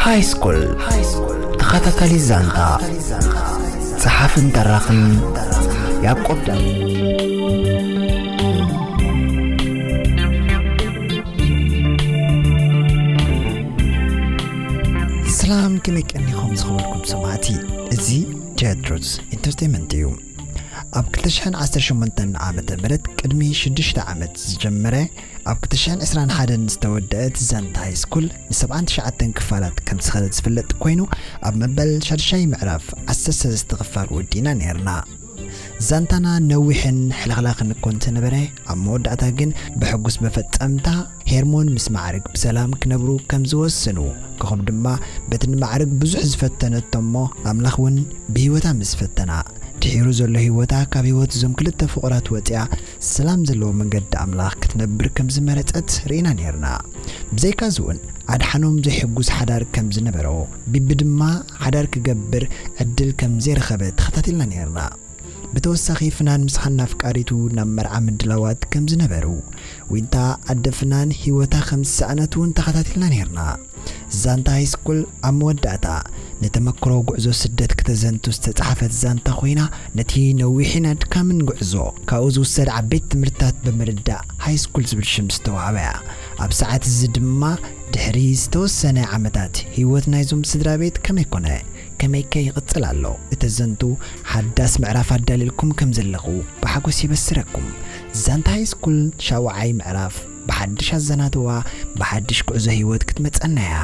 ሃይ ስኩል፣ ተኸታታሊ ዛንታ፣ ጸሓፍን ተራኽን ያዕቆብ ዳዊት። ሰላም፣ ከመይ ቀኒኹም ዝኸበርኩም ሰማዕቲ? እዚ ጃያት ሮዝ ኢንተርቴይመንት እዩ። ኣብ ክልተ ሽሕን ዓሰርተ ሸሞንተን ዓመተ ምህረት ቅድሚ ሽዱሽተ ዓመት ዝጀመረ፣ ኣብ ክልተ ሽሕን ዕስራን ሓደን ዝተወደአት ዛንታ ሃይ ስኩል ንሰብዓን ትሽዓተን ክፋላት ከም ዝኸደት ዝፍለጥ ኮይኑ፣ ኣብ መበል ሻድሻይ ምዕራፍ ዓሰርተ ሰለስተ ክፋል ወዲእና ነይርና። ዛንታና ነዊሕን ሕልኽላኽን እኮ እንተነበረ፣ ኣብ መወዳእታ ግን ብሕጉስ መፈጸምታ ሄርሞን ምስ ማዕርግ ብሰላም ክነብሩ ከም ዝወሰኑ፣ ኮኸብ ድማ በቲ ንማዕርግ ብዙሕ ዝፈተነቶ እሞ ኣምላኽ እውን ብህይወታ ምስ ፈተና፣ ድሒሩ ዘሎ ህይወታ ካብ ህይወት እዞም ክልተ ፍቑራት ወጺኣ ሰላም ዘለዎ መንገዲ ኣምላኽ ክትነብር ከም ዝመረጸት ርኢና ነይርና። ብዘይካዚ እውን ኣድሓኖም ዘይሕጉስ ሓዳር ከም ዝነበሮ፣ ቢቢ ድማ ሓዳር ክገብር ዕድል ከም ዘይረኸበ ተኸታቲልና ነይርና። ብተወሳኺ ፍናን ምስ ሃና ኣፍቃሪቱ ናብ መርዓ ምድላዋት ከም ዝነበሩ፣ ዊንታ ኣደ ፍናን ህይወታ ከም ዝሰኣነት እውን ተኸታቲልና ነይርና። ዛንታ ሃይ ስኩል ኣብ መወዳእታ ንተመክሮ ጉዕዞ ስደት ክተዘንቱ ዝተጻሕፈት ዛንታ ኮይና፣ ነቲ ነዊሕን ኣድካምን ጉዕዞ ካብኡ ዝውሰድ ዓበይቲ ትምህርትታት ብምርዳእ ሃይ ስኩል ዝብል ሽም ዝተዋህበ እያ። ኣብ ሰዓት እዚ ድማ ድሕሪ ዝተወሰነ ዓመታት ህይወት ናይዞም ስድራ ቤት ከመይ ኮነ? ከመይ ከ ይቕጽል ኣሎ? እተዘንቱ ሓዳስ ምዕራፍ ኣዳልልኩም ከም ዘለኹ ብሓጎስ ይበስረኩም። ዛንታ ሃይ ስኩል ሻውዓይ ምዕራፍ ብሓድሽ ኣዘናትዋ፣ ብሓድሽ ጉዕዞ ህይወት ክትመጸና እያ።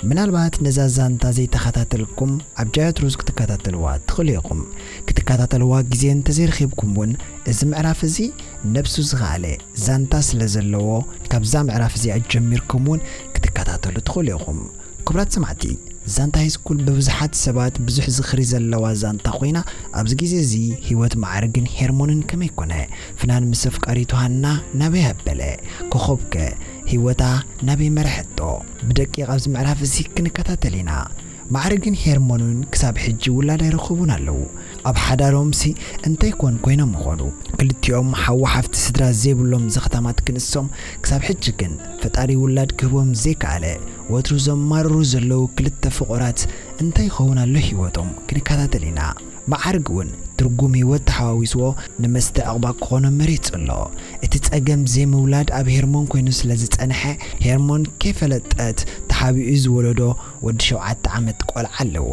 ምናልባት ነዛ ዛንታ ዘይተኸታተልኩም ኣብ ጃያት ሩዝ ክትከታተልዋ ትኽእሉ ኢኹም። ክትከታተልዋ ግዜ እንተዘይረኺብኩም እውን፣ እዚ ምዕራፍ እዚ ነብሱ ዝኸኣለ ዛንታ ስለ ዘለዎ፣ ካብዛ ምዕራፍ እዚኣ ጀሚርኩም እውን ክትከታተሉ ትኽእሉ ኢኹም። ክቡራት ሰማዕቲ፣ ዛንታ ሃይ ስኩል ብብዙሓት ሰባት ብዙሕ ዝኽሪ ዘለዋ ዛንታ ኮይና፣ ኣብዚ ግዜ እዚ ህይወት ማዕርግን ሄርሞንን ከመይ ኮነ? ፍናን ምስ ኣፍቃሪቱ ሃና ናበይ ኣበለ? ኮኾብከ ህይወታ ናበይ መርሐቶ? ብደቂቕ ኣብዚ ምዕራፍ እዚ ክንከታተል ኢና። ማዕርግን ሄርሞንን ክሳብ ሕጂ ውላድ ኣይረኸቡን ኣለዉ። ኣብ ሓዳሮምሲ እንታይ ኮን ኮይኖም ምኾኑ? ክልቲኦም ሓው ሓፍቲ ስድራ ዘይብሎም ዘኽታማት ክንሶም፣ ክሳብ ሕጂ ግን ፈጣሪ ውላድ ክህቦም ዘይከኣለ፣ ወትሩ ዘማርሩ ዘለዉ ክልተ ፍቑራት እንታይ ይኸውን ኣሎ ህይወቶም? ክንከታተል ኢና። ማዕርግ እውን ትርጉም ህይወት ተሓዋዊስዎ ንመስተ ዕቕባ ክኾኖ መሪጹ ኣሎ። እቲ ጸገም ዘይምውላድ ኣብ ሄርሞን ኮይኑ ስለ ዝጸንሐ፣ ሄርሞን ከይፈለጠት ተሓቢኡ ዝወለዶ ወዲ ሸውዓተ ዓመት ቆልዓ ኣለዎ።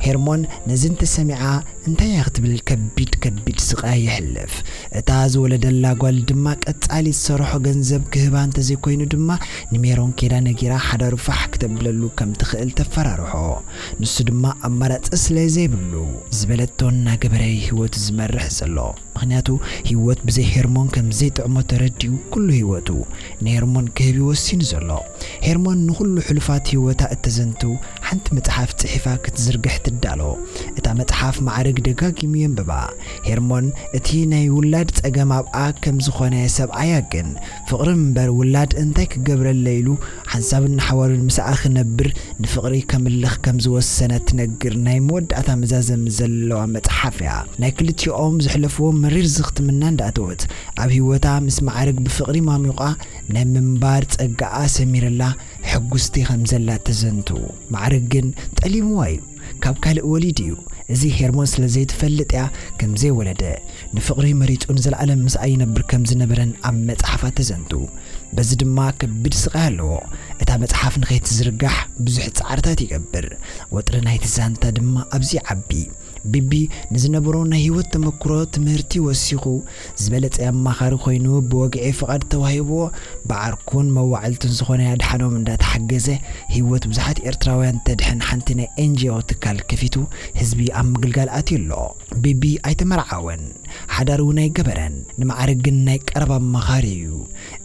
ሄርሞን ነዚ እንተሰሚዓ እንታይ እያ ክትብል ከቢድ ከቢድ ስቓይ የሕልፍ። እታ ዝወለደላ ጓል ድማ ቀጻሊ ዝሰርሖ ገንዘብ ክህባ እንተዘይኮይኑ ድማ ንሜሮን ኬዳ ነጊራ ሓዳሩ ፋሕ ክተብለሉ ከም ትኽእል ተፈራርሖ። ንሱ ድማ ኣማራጺ ስለ ዘይብሉ ዝበለቶ እናገበረ ህይወቱ ዝመርሕ ዘሎ። ምኽንያቱ ህይወት ብዘይ ሄርሞን ከም ዘይጥዕሞ ተረዲኡ ኩሉ ህይወቱ ንሄርሞን ክህብ እዩ ወሲኑ ዘሎ። ሄርሞን ንኹሉ ሕሉፋት ህይወታ እተዘንቱ ሓንቲ መጽሓፍ ጽሒፋ ክትዝርግሕ ትዳሎ። እታ መጽሓፍ ማዕርግ ደጋጊሙ የንብባ። ሄርሞን እቲ ናይ ውላድ ጸገም ኣብኣ ከም ዝኾነ ሰብኣያ ግን ፍቕሪ እምበር ውላድ እንታይ ክገብረለይ ኢሉ ሓንሳብን ንሓዋሩን ምስኣ ክነብር ንፍቕሪ ከምልኽ ከም ዝወሰነ ትነግር ናይ መወዳእታ መዛዘሚ ዘለዋ መጽሓፍ እያ። ናይ ክልቲኦም ዘሕለፍዎ መሪር ዝኽትምና እንዳእተወት ኣብ ህይወታ ምስ ማዕርግ ብፍቕሪ ማሚቋ ናይ ምንባር ጸጋኣ ሰሚርላ ሕጉስቲ ከም ዘላ ተዘንቱ። ማዕርግ ግን ጠሊምዋ እዩ። ካብ ካልእ ወሊድ እዩ። እዚ ሄርሞን ስለ ዘይትፈልጥ እያ ከም ዘይወለደ፣ ንፍቕሪ መሪጹ ንዘለኣለም ምስኣ ይነብር ከም ዝነበረን ኣብ መጽሓፋ ተዘንቱ። በዚ ድማ ከቢድ ስቓይ ኣለዎ። እታ መጽሓፍ ንኸይትዝርጋሕ ብዙሕ ጻዕርታት ይገብር። ወጥሪ ናይቲ ዛንታ ድማ ኣብዚ ይዓቢ። ቢቢ ንዝነበሮ ናይ ህይወት ተመክሮ ትምህርቲ ወሲኹ፣ ዝበለጸ ኣማኻሪ ኮይኑ ብወግዒ ፍቓድ ተዋሂብዎ፣ ብዓርኩን መዋዕልቱን ዝኾነ ኣድሓኖም እንዳተሓገዘ ህይወት ብዙሓት ኤርትራውያን ተድሕን ሓንቲ ናይ ኤንጂኦ ትካል ከፊቱ ህዝቢ ኣብ ምግልጋል ኣትዩ ኣሎ። ቢቢ ኣይተመርዓወን፣ ሓዳር እውን ኣይገበረን። ንማዕርግ ግን ናይ ቀረባ ኣማኻሪ እዩ።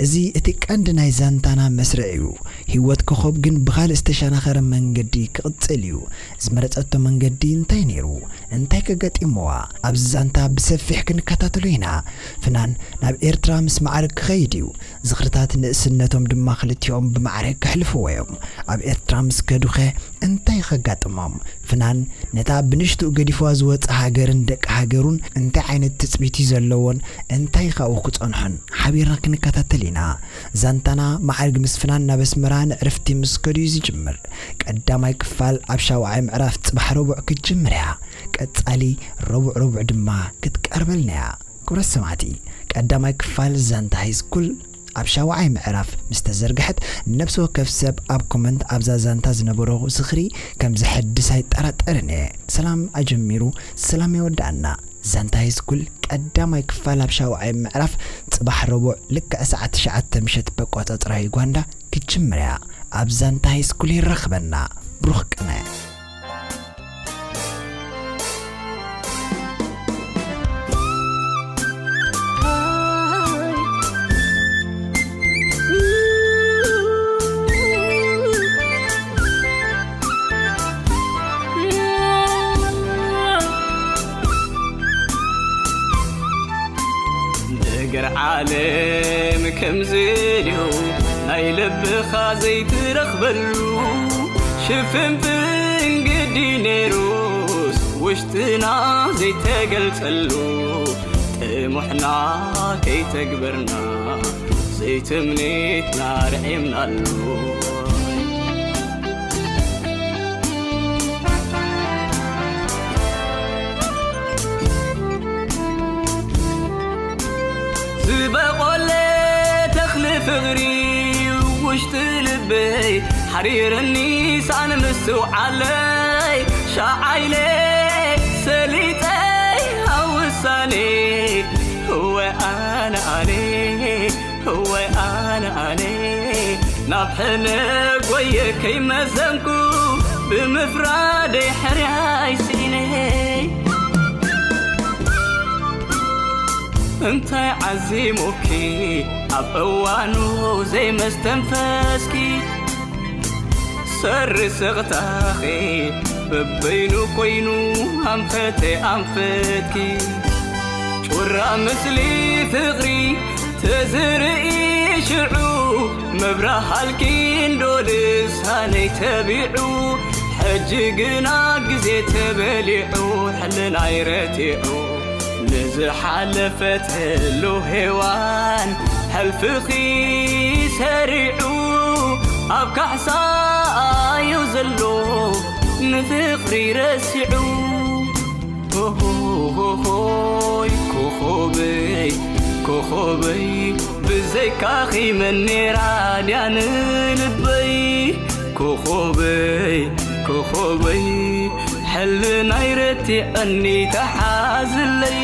እዚ እቲ ቀንዲ ናይ ዛንታና መስርዕ እዩ። ህይወት ኮኾብ ግን ብኻልእ ዝተሸናኸረ መንገዲ ክቕጽል እዩ። ዝመረጸቶ መንገዲ እንታይ ነይሩ? እንታይ ከገጢምዋ? ኣብዚ ዛንታ ብሰፊሕ ክንከታተሎ ኢና። ፍናን ናብ ኤርትራ ምስ ማዕርግ ክኸይድ እዩ። ዝኽርታት ንእስነቶም ድማ ክልቲኦም ብማዕርግ ከሕልፍዎ እዮም። ኣብ ኤርትራ ምስ ከዱኸ እንታይ ከጋጥሞም? ፍናን ነታ ብንሽትኡ ገዲፍዋ ዝወጸ ሃገርን ደቂ ሃገሩን እንታይ ዓይነት ትጽቢት እዩ ዘለዎን እንታይ ካብኡ ክጸንሖን ሓቢርና ክንከታተል ኢና። ዛንታና ማዕርግ ምስ ፍናን ናብ ኣስመራ ንዕርፍቲ ምስ ከዱ እዩ ዝጅምር። ቀዳማይ ክፋል ኣብ ሻውዓይ ምዕራፍ ጽባሕ ረቡዕ ክትጅምር እያ። ቀጻሊ ረቡዕ ረቡዕ ድማ ክትቀርበልና እያ። ክብረት ሰማዕቲ፣ ቀዳማይ ክፋል ዛንታ ሃይስኩል ኣብ ሻውዓይ ምዕራፍ ምስ ተዘርግሐት፣ ነፍሲ ወከፍ ሰብ ኣብ ኮመንት ኣብዛ ዛንታ ዝነበሮ ዝኽሪ ከም ዘሐድስ ኣይጠራጠርን እየ። ሰላም ኣጀሚሩ ሰላም የወዳእና። ዛንታ ሃይስኩል ቀዳማይ ክፋል ኣብ ሻውዓይ ምዕራፍ ጽባሕ ረቡዕ ልክዕ ሰዓት ትሽዓተ ምሸት በቆጻጽራ ዩጋንዳ ክትጅምር እያ። ኣብ ዛንታ ሃይስኩል ይራኽበና። ብሩኽ ቅነ። ነገር ዓለም ከምዚ ድዩ፣ ናይ ልብኻ ዘይትረኽበሉ፣ ሽፍንፍን ግዲ ነይሩስ ውሽጥና ዘይተገልጸሉ፣ ጥሙሕና ከይተግበርና ዘይትምኒትና ርዒምናሉ። ዝበቆለ ተኽሊ ፍቕሪ ውሽጢ ልበይ ሓሪረኒ ሳን ምስትውዓለይ ሻዓይለ ሰሊጠይ ኣውሳኔ እወ ኣነ ኣነ እወ ኣነ ኣነ ናብ ሕነ ጎየ ከይመዘንኩ ብምፍራደይ ሕርያይ ስኢነ እንታይ ዓዚሙኪ ኣብ እዋኑ ዘይመስተንፈስኪ ሰሪ ስቕታኺ በበይኑ ኮይኑ ኣንፈተ ኣንፈትኪ ጩራ ምስሊ ፍቕሪ ተዝርኢ ሽዑ መብራሃልኪ እንዶ ልሳነይ ተቢዑ ሕጂ ግና ግዜ ተበሊዑ ሕልናይ ረቲዑ ንዝሓለፈትሉ ሄዋን ሕልፍኺ ሰሪዑ ኣብ ካሕሳ እዩ ዘሎ ንፍቕሪ ረሲዑ ሆሆሆሆይ ኮኾበይ ኮኾበይ ብዘይካኺ መኔራ ድያ ንልበይ ኮኾበይ ኮኾበይ ሕልናይ ረቲዐኒ ተሓዝለይ